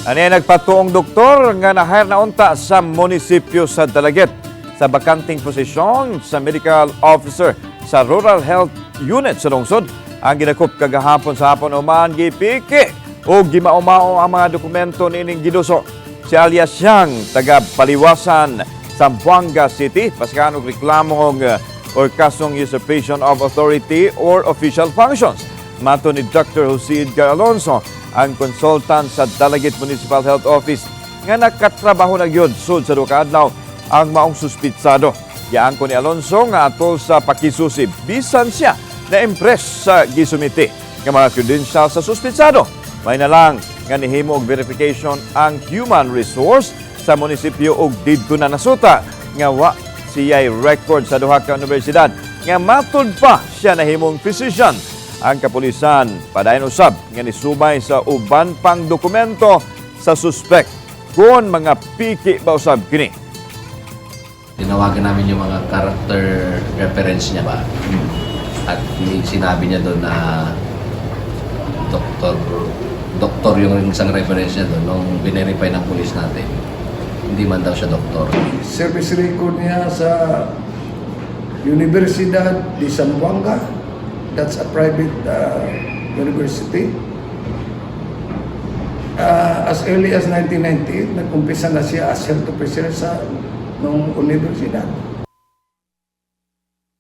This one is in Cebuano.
Ani nagpatuong doktor nga na-hire na unta sa munisipyo sa Dalaguete sa bakanting posisyon sa medical officer sa Rural Health Unit sa lungsod ang ginakop kagahapon sa hapon, human gipiki o gimaumao ang mga dokumento niining giduso. Si alias Yang, taga Paliwasan, Zamboanga City, paskan og reklamong or kasong usurpation of authority or official functions. Matod ni Dr. Jose Edgar Alonso, ang consultant sa Dalaguete Municipal Health Office, nga nakatrabaho na gyud sud sa duha ka adlaw ang maong suspitsado. Giangko ni Alonso nga atol sa pakisusi, bisan siya na-impress sa gisumite nga mga credentials sa suspitsado. May na lang nga nihimo og verification ang human resource sa munisipyo ug didto na nasuta nga wa siya'y record sa duha ka universidad nga matud pa siya nahimong physician. Ang kapulisan padayon usab nga nisubay sa uban pang dokumento sa suspect kung mga piki ba usab kini. Tinawagan namin yung mga character reference niya ba. At sinabi niya doon na doktor doktor yung isang reference niya doon. Nung binerify ng police natin, hindi man daw siya doktor. Service record niya sa Universidad de Zamboanga. That's a private university. As early as 1998, nag-umpisa na siya as health officer sa nung universidad.